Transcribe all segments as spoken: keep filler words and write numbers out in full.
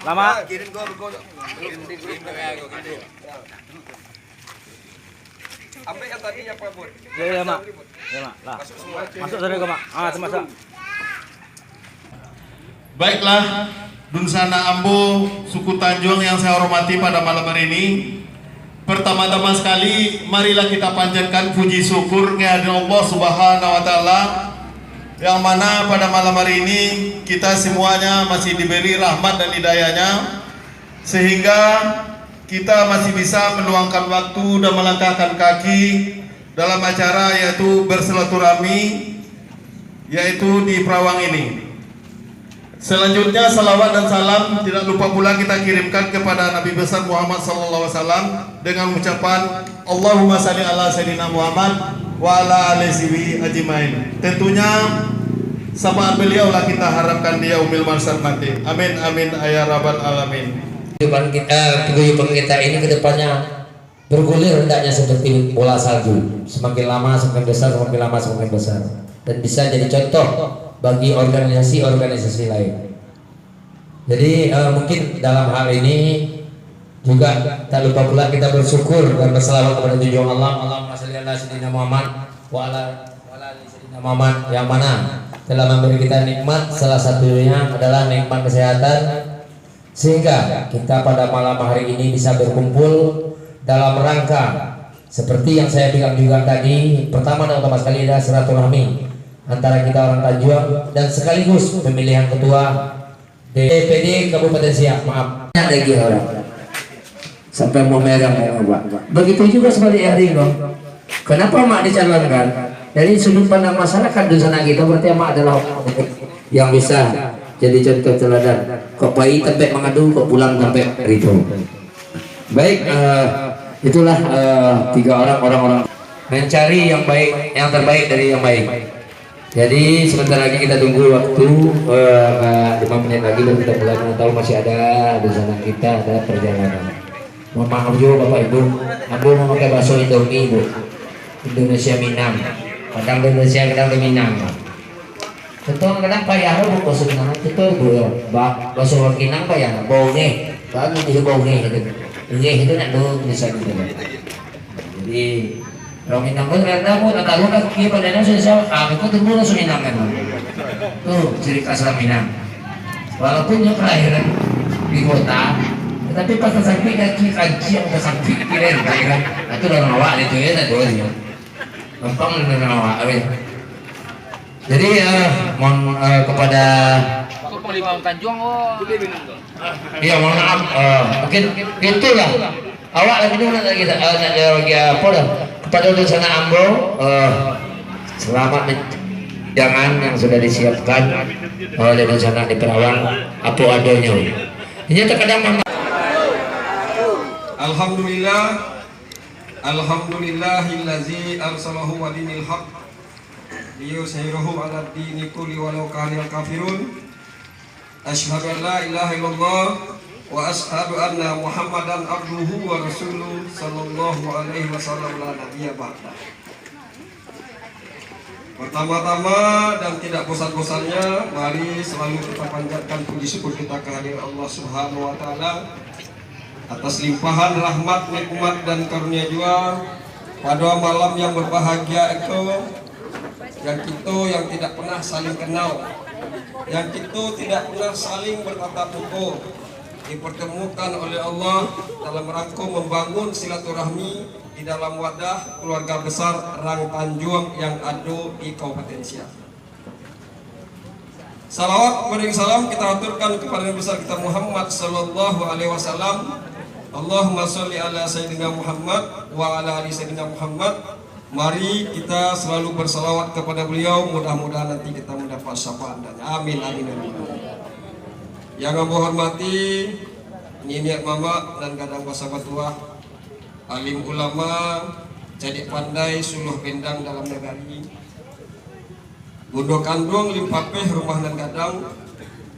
Selamat. Kirim ke ruko. Kirim di grup. Ambil yang tadi yang Pak Bud. Ya, ya, Mak. Ya, Mak. Lah. Masuk semua. Masuk sana ke, Mak. Ah, tu masuk. Baiklah, Dunsanak ambo, suku Tanjuang yang saya hormati pada malam hari ini. Pertama-tama sekali, marilah kita panjatkan puji syukur kehadirat Allah Subhanahu wa Ta'ala, yang mana pada malam hari ini kita semuanya masih diberi rahmat dan hidayahnya, sehingga kita masih bisa meluangkan waktu dan melangkahkan kaki dalam acara, yaitu bersilaturahmi, yaitu di Perawang ini. Selanjutnya, salawat dan salam tidak lupa pula kita kirimkan kepada Nabi besar Muhammad sallallahu alaihi wasallam dengan ucapan, "Allahumma salli ala Sayyidina Muhammad wa ala ali sihbihi ajmain." Tentunya, syafaat beliau lah kita harapkan di yaumil mahsyar nanti. Amin, amin, ya rabbal alamin. Kehidupan kita, kehidupan kita ini ke depannya bergulir hendaknya seperti bola salju. Semakin lama semakin besar, semakin lama semakin besar. Dan bisa jadi contoh bagi organisasi-organisasi lain. Jadi, eh, mungkin dalam hal ini juga tak lupa pula kita bersyukur dan bersalawat kepada junjungan Allah. Allahumma salli ala Sayyidina Muhammad wa ala, wa ala ali Sayyidina Muhammad, yang mana telah memberi kita nikmat, salah satunya adalah nikmat kesehatan, sehingga kita pada malam hari ini bisa berkumpul dalam rangka seperti yang saya bilang juga tadi, pertama dan utama sekali adalah silaturahmi antara kita orang Tanjuang dan sekaligus pemilihan ketua D P D Kabupaten Siak, maaf. Banyak lagi orang. Sampai mau merah, mau ubah. Begitu juga sebaliknya hari ini. Kenapa Mak dicalonkan? Dari sudut pandang masyarakat di sana kita, berarti Mak adalah yang bisa jadi contoh teladan. Kok pai tampek mangadu, kok pulang tampek rito. Baik, eh, itulah, eh, tiga orang, orang-orang mencari yang baik, yang terbaik dari yang baik. Jadi, sebentar lagi kita tunggu waktu, eh, agak lima menit lagi baru kita mulai, mana tahu masih ada di sana kita ada perjalanan. Mohon maaf juga Bapak Ibu, ambo mamakai baso Indomie, Bu. Indonesia Minang. Kadang Indonesia, kadang Minang. Contoh kadang payah lo, Bu, baso Minang. Contoh, Bu, yo. Ba-, baso Minang payah. Bongeh. Baru bisa bongeh gitu. Bongeh itu nak dulu bisa gitu. Jadi, urang Minang tu kadang-kadang, Bu, nak tahu kan, kira pandai susah. Ah, kau tunggu lah Minang kan. Tu, ciri khas urang Minang. Walaupun dia kelahiran di kota, tetapi pas tasampai kaki, kaki yang tasampai kira kan. Itu urang awak dia tu, ya, tak tahu dia. Gampang dia urang awak, weh. Jadi, eh, mohon, eh, kepada Kok Panglima Tanjuang, oh. Iya, mohon maaf, eh, mungkin itulah. Awak lagi dulu nak lagi, eh, nak lagi apa dah? Kepada dunsanak ambo, eh, selamat men-, jangan yang sudah disiapkan oleh dunsanak di Perawang, apa adanya. Ini terkadang memang. Alhamdulillah, alhamdulillahillazi arsalahu wa dinil haq liyuzhirahu ala dini kulli walau karihal kafirun. Asyhadu an la ilaha illallah wa asyhadu anna Muhammadan abduhu wa rasuluh sallallahu alaihi wasallam la nabiyya ba'da. Pertama-tama dan tidak bosan-bosannya, mari selalu kita panjatkan puji syukur kita kehadirat Allah Subhanahu wa Ta'ala atas limpahan rahmat, nikmat, dan karunia jua pada malam yang berbahagia itu, yang kita yang tidak pernah saling kenal, yang kita tidak pernah saling bertatap muka, dipertemukan oleh Allah dalam rangka membangun silaturahmi di dalam wadah keluarga besar Rang Tanjuang yang ada di Kabupaten Siak. Salawat beriring salam kita aturkan kepada Nabi besar kita Muhammad sallallahu alaihi wasallam. Allahumma sholli ala Sayyidina Muhammad wa ala ali Sayyidina Muhammad. Mari kita selalu bersalawat kepada beliau, mudah-mudahan nanti kita mendapat syafaat dan amin, amin, amin. Yang ambo hormati, niniak mamak nan gadang basa batuah, alim ulama, cadiak pandai, suluah bendang dalam nagari. Bundo kanduang limpapeh rumah nan gadang,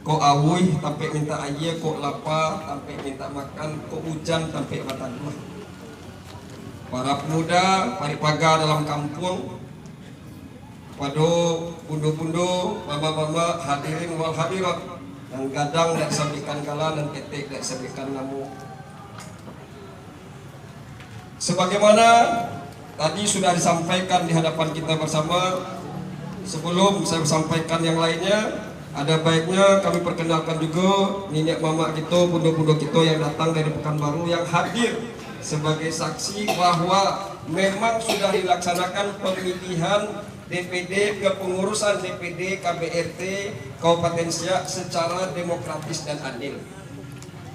kok auih tampek mintak ayie, kok lapa tampek mintak makan, kok ujan tampek bataduah. Para pemuda, paripaga dalam kampuang, pado bundo-bundo, mama-mama, hadirin wal hadirat, Gadang dak sabikkan gala, nan ketek dak sabikkan namo. Sebagaimana tadi sudah disampaikan di hadapan kita bersama, sebelum saya sampaikan yang lainnya, ada baiknya kami perkenalkan juga niniak mamak kita, bundo-bundo kita yang datang dari Pekanbaru, yang hadir sebagai saksi bahwa memang sudah dilaksanakan pemilihan D P D, kepengurusan D P D K B R T Kabupaten Siak secara demokratis dan adil.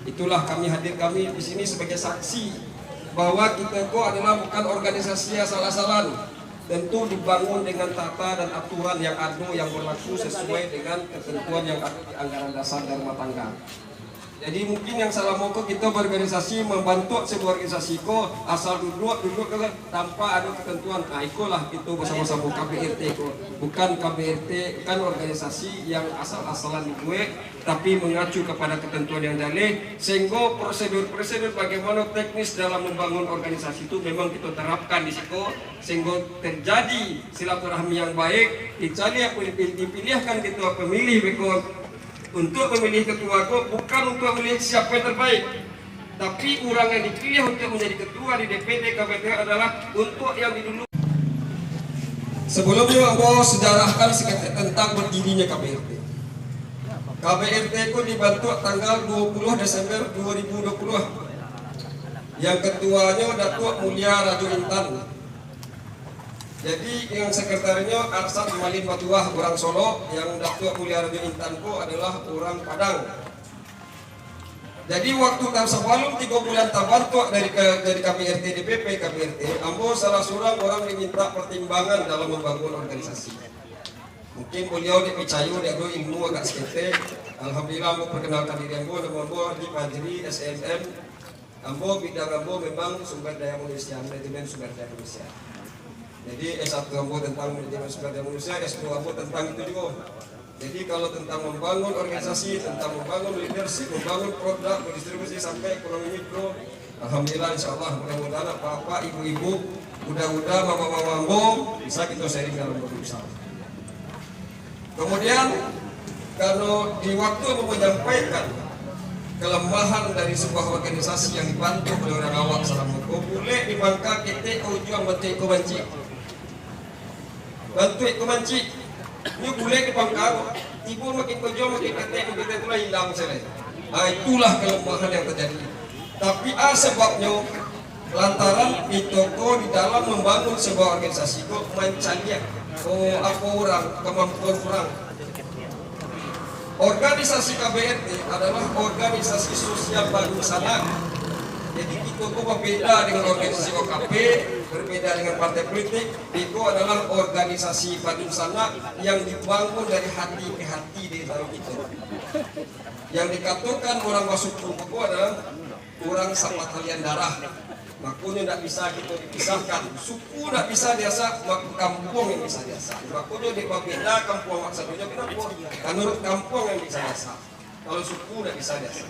Itulah kami hadir, kami di sini sebagai saksi bahwa kita ko adalah bukan organisasi asal-asalan. Tentu dibangun dengan tata dan aturan yang ada, yang berlaku sesuai dengan ketentuan yang ada di anggaran dasar dan rumah tangga. Jadi mungkin yang salamo ko kita berorganisasi, membantuk sebuah organisasi ko asal duduk, duduk ko tanpa ada ketentuan. Nah, ikolah kita bersama-sama K B R T ko. Bukan K B R T, bukan organisasi yang asal-asalan dibuat, tapi mengacu kepada ketentuan yang jaleh, sehingga prosedur-prosedur bagaimana teknis dalam membangun organisasi itu memang kita terapkan di siko, sehingga terjadi silaturahmi yang baik, dicaliak, dipilihkan ketua pemilih beko. Untuk memilih ketua ko bukan untuk memilih siapa yang terbaik, tapi urang yang dipilih untuk menjadi ketua di D P D K B R T adalah untuk yang di dulu. Sebelumnya, ambo sejarahkan saketek tentang berdirinya K B R T. K B R T ko dibantuk tanggal dua puluh Desember dua ribu dua puluh. Yang ketuanyo Datuak Mulia Rajo Intan. Jadi, yang sekretarinyo Arsad Malin Batuah, urang Solok, yang Datuak Mulia Rajo Intan ko adalah urang Padang. Jadi, waktu taun sabalun tigo bulan tabantuak dari ka-, dari K B R T D P P K B R T, ambo salah surang urang diminta pertimbangan dalam membangun organisasi. Mungkin baliau dek picayo, dek ado ilmu agak saketek. Alhamdulillah, ambo perkenalkan diri ambo, namo ambo Haji Fajri, S M M. Ambo, bidang ambo memang sumber daya manusia, manajemen sumber daya manusia. Jadi, S satu ambo tentang manajemen sumber daya manusia, S dua ambo tentang itu juga. Jadi, kalau tentang membangun organisasi, tentang membangun leadership, membangun produk, mendistribusi sampai ekonomi mikro, alhamdulillah, insya Allah, mudah-mudahan apak-apak, ibu-ibu, buda-buda, mama-mama ambo, bisa kita sharing dalam berusaha. Kemudian, kalau di waktu ambo manyampaikan kelemahan dari sebuah organisasi yang dibantuk oleh urang awak salamo ko, bulek di pangka ketek ka ujuang bantuak iko banci. Bantuak iko banci. Nyo bulek di pangka ko, tibo makin ka ujuang, makin ketek, makin ketek, itulah ilang sajo. Ah, itulah kelemahan yang terjadi. Tapi, ah, sebabnyo, lantaran kito ko di dalam membangun sebuah organisasi ko mancaliak, oh, apo urang, kemampuan urang. Organisasi K B R T adalah organisasi sosial badunsanak. Jadi, kito ko berbeda dengan organisasi O K P, berbeda dengan partai politik. Iko adalah organisasi badunsanak yang dibangun dari hati ke hati di dalam kito. Yang dikatokan urang basuku ko adalah urang sapatalian darah. Makonyo ndak bisa kito dipisahkan. Suku ndak bisa diasak, mak-, kampuang yang bisa diasak. Makonyo dek babeda kampuang, maksadonyo kanapo? Manuruik kampuang yang bisa diasak. Kalau suku ndak bisa diasak.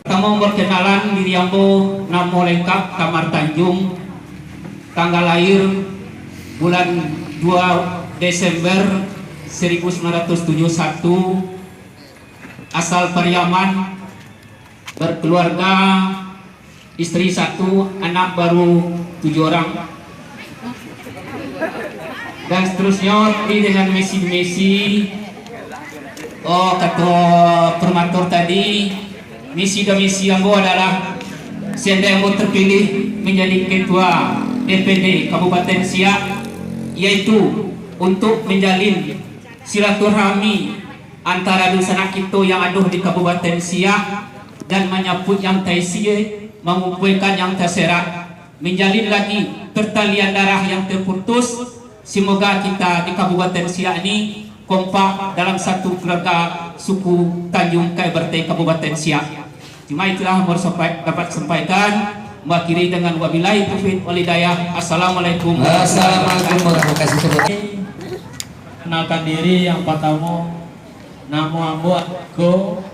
Partamo, perkenalan diri ambo, namo lengkap Kamar Tanjung, tanggal lahir bulan dua Desember seribu sembilan ratus tujuh satu, asal Pariaman, berkeluarga, istri satu, anak baru tujuh orang. Dan seterusnya, tadi dengan misi-misi, oh, kato promotor tadi, misi dan misi ambo adalah, seandai ambo terpilih menjadi ketua D P D Kabupaten Siak, yaitu untuk menjalin silaturahmi antara dunsanak kito yang ado di Kabupaten Siak, dan manyapuik yang taisi, mangumpuakan yang taserak, manjalin lagi pertalian darah yang terputus. Semoga kita di Kabupaten Siak ni kompak dalam satu keluarga suku Tanjung K B R T Kabupaten Siak. Cuma itulah yang harus sampai, dapat sampaikan. Mengakhiri dengan wabillahi taufiq wal hidayah. Assalamualaikum. Assalamualaikum warahmatullahi wabarakatuh. Kenalkan diri yang pertama, namo ambo Iko,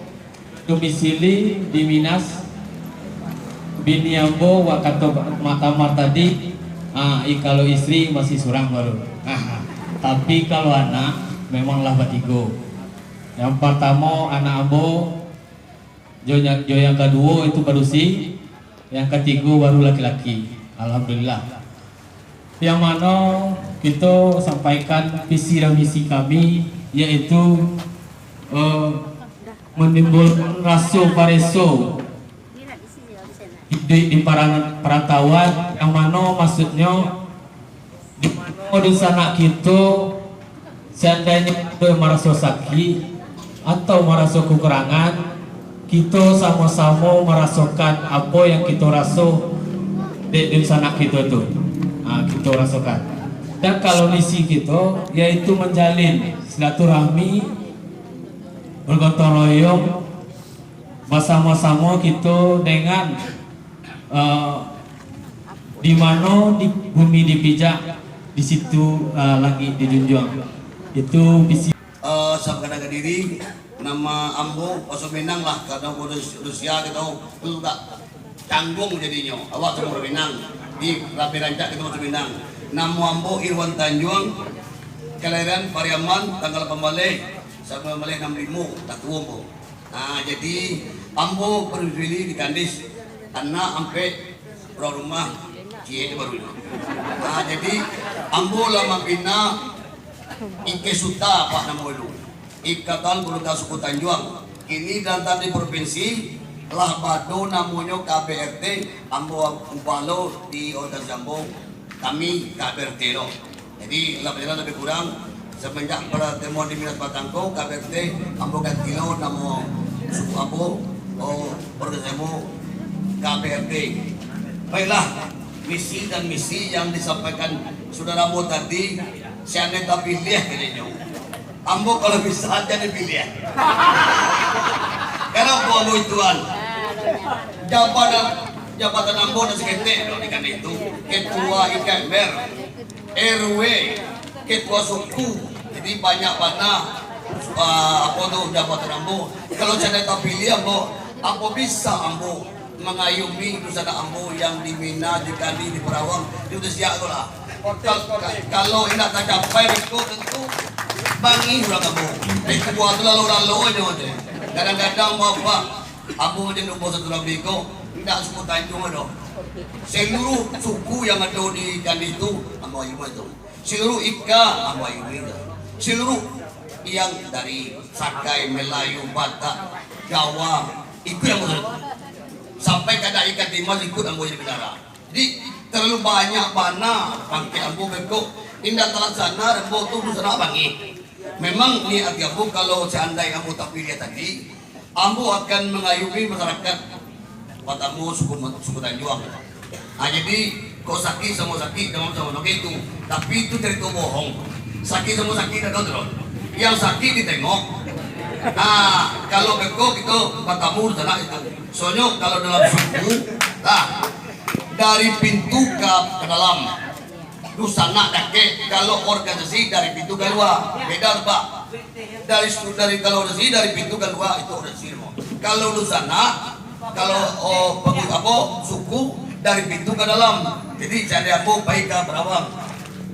domisili di Minas. Bini ambo, wak kato Mak Tamar tadi, ah, i-, kalau istri masih surang baru. Tapi kalau anak, memanglah batigo. Yang partamo anak ambo, jo nya-, jo yang kaduo itu padusi, yang katigo baru laki-laki. Alhamdulillah. Yang mano kito sampaikan visi dan misi kami, yaitu, eh, manimbulkan raso pareso di, di paran-, parantauan, yang mano maksudnyo, di mano dunsanak kito, seandainyo ado yang maraso sakik atau maraso kakurangan, kito samo-samo marasokan apo yang kito raso dek dunsanak kito tu. Ha, kito rasokan. Dan kalau misi kito, yaitu manjalin silaturahmi, bagotong royong, basamo-samo kito dengan, eh, di mano di bumi dipijak, di situ, eh, langik dijunjuang. Itu visi. Eh, sabagai diri, nama ambo Paso Minang lah, karano urang Rusia kito, tu tak canggung jadinyo. Awak tu urang Minang, di rapi rancak kito Paso Minang. Namo ambo Irwan Tanjuang, kelahiran Pariaman, tanggal lapan baleh, sambilan baleh anam limo, tak tuo ambo. Ha, jadi, ambo berdomisili di Kandis, anak ampek, urang rumah, ciek baru inyo. Ha, jadi, ambo lah mambina Ikesuta, Pak, namo dulu. Ikatan Gurukah Suku Tanjuang. Kini dalam tadi provinsi, lah bado namonyo K B R T, ambo ubah lo di organisasi ambo, kami K B R T lo. Jadi, lah bajalan labiah kurang, samanjak partamuan di Minas Patang ko, K B R T, ambo ganti lo namo suku ambo, oh, organisasi ambo K B R T. Baiklah, visi dan misi yang disampaikan saudara ambo tadi, seandai tapiliah katonyo. Ambo kalau bisa aja dipiliah. Kenapa ambo ituan? Jabatan, jabatan ambo nan saketek doh di Kandis tu. Ketua I K M R, R W, ketua suku. Jadi banyak bana, ah, apo tu, jabatan ambo. Kalau seandai tapiliah ambo, apo bisa ambo mangayuahi dunsanak ambo yang di Mina, di Kandis, di Parawang, di Uteh Siak tu lah. Kal-, ka-, kalau indak tacapai beko, tantu bangih urang ambo. Dek kubuah tu lalu-lalu ajo deh. Kadang-kadang bapak, ambo jadi umur satu lebih ko, indak suku Tanjuang ado. Seluruh suku yang ado di Kandis tu, ambo ayuahi tu. Seluruh ika, ambo ayuahi tu. Seluruh yang dari Sakai, Melayu, Batak, Jawa, itu yang ambo sampai ka Da'i Kadimas ikut ambo jadi bendahara. Jadi, terlalu banyak bana pangkek ambo beko, indak talaksana, ambo tu dunsanak bangih. Memang niat ati ambo, kalau seandai ambo tapiliah tadi, ambo akan mangayuahi masyarakat, partamo suku, suku Tanjuang. Ha, jadi, kok sakik samo sakik, damam samo damam, itu. Tapi itu carito bohong. Sakik samo sakik, indak ado tu doh. Yang sakik ditengok. Ha, kalau beko kito batamu di sana itu. Soalnyo kalau dalam suku, lah, dari pintu ka, ka dalam. Dunsanak dakek, kalau organisasi dari pintu kalua. Beda tu, Pak. Dari su-, dari, kalau organisasi dari pintu kalua, itu organisasi namo. Kalau dunsanak, kalau, oh, pengikut apo, suku, dari pintu ka dalam. Jadi, seandai ambo pai ka Parawang.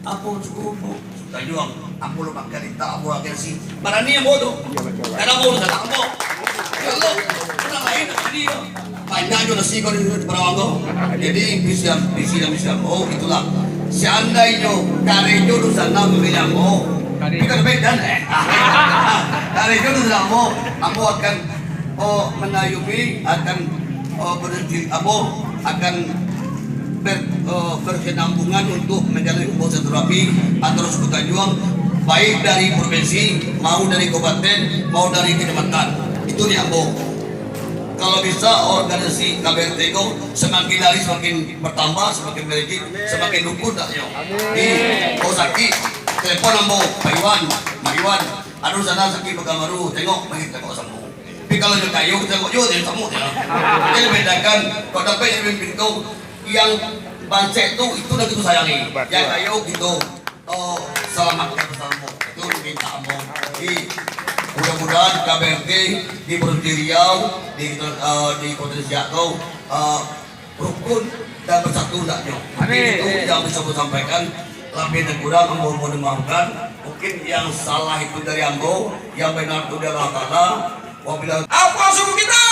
Apo suku ambo? Tanjuang. Ambo lo makan di tak ambo agensi. Barani ambo tu. Iyo, batua. Karano ambo dunsanak ambo. Kalau urang lain, jadi, banyak juo nasi kalau di Parawang tu. Jadi, visi, visi dan misi ambo, oh, itulah. Seandainyo karejo dunsanak mamiliah ambo, kita beda, eh. Karejo dunsanak ambo, ambo akan, oh, mangayuahi, akan, oh, berhenti, ambo akan ber-, eh, berkesinambungan untuk menjalin hubungan silaturahmi antara suku Tanjuang, baik dari provinsi, mau dari kabupaten, mau dari kecamatan. Itu di ambo. Kalau bisa, organisasi K B R T ko semakin hari semakin bertambah, semakin melejit, semakin rukun taknyo. Di, kalau sakik, telepon ambo, Pak Iwan, Pak Iwan, ado sana sakik pekan baru, tengok, mari tengok samo. Tapi kalau jo kayo, kita tengok juo, jangan samo, ya. Jadi bedakan, kalau dapat jadi pemimpin tu, yang bansek tu, itu nan kito sayangi. Yang kayo kito, oh, salamatkan bersamo. Itu minta ambo. Jadi, mudah-mudahan K B R T di Provinsi Riau, di, eh, di Kota Siak tu, eh, rukun dan bersatu hendaknyo. Mungkin itu yang bisa ambo sampaikan. Lebih dan kurang, ambo mohon dimaafkan. Mungkin yang salah itu dari ambo, yang benar itu dari Allah Ta'ala. Wabillahi. Apa suku kita?